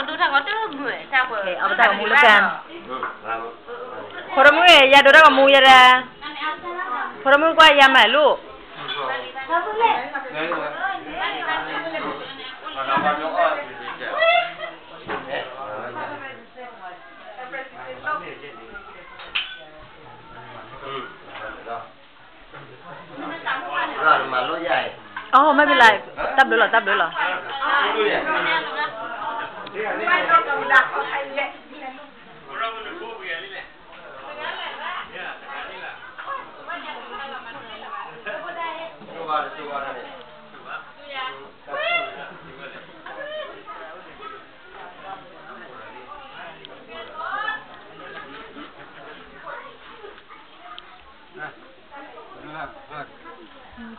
အဝဲတၢ်ဂီၤမူလၢကၢ်, ဖိဒိၣ်မုၣ်ဧၢ, ယၤဒိးတၢ်ဂီၤမူယဲဒၣ်, ဖိဒိၣ်မုၣ်ကွၢ်ယၤမၤလိၣ်, အိၣ် မ့ၢ်ဘၣ်လၢ, တၢ်ဘျုးလီၤ တၢ်ဘျုးလီၤ.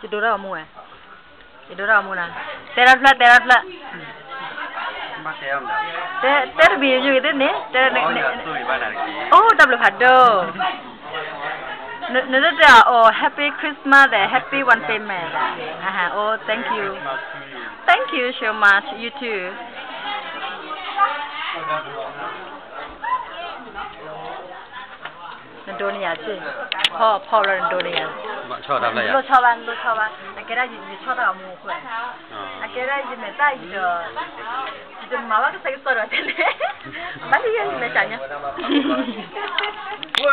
ယဒိတၢ်ဂီၤမူဝဲ, ယဒိတၢ်ဂီၤမူနၤ, တဲတၢ်တဖျၢၣ် တဲတၢ်တဖျၢၣ်, တဲတဘ့ၣ်ယိၤဂ့ၤသ့ၣ်န့ၣ်, အိၣ် တၢ်ဘျုးဖးဒိၣ်, နတတဲအီၤ Happy Christmas ဒီး Happy วันปีใหม่ ဒီး, အိၣ် thank you, thank you so much, you too. နဒိန့ၢ်ယၤစ့ၢ်, ဖီၣ်ဖီၣ်လီၤနဒိန့ၢ်ယၤ, နလိၣ်ဆီဘၣ် နလိၣ်ဆီဘၣ်, အကဲဒၣ်ယဆီတၢ်ဂီၤမူအဃိ, အကဲဒၣ်ယမဲာ်သၣ်အံၤဒီး, ယတမၤဘၣ်ကစဲးကစီဒီးတဲန့ၣ်, ဘၣ်လံယဲယမဲာ်ဆှးညါ,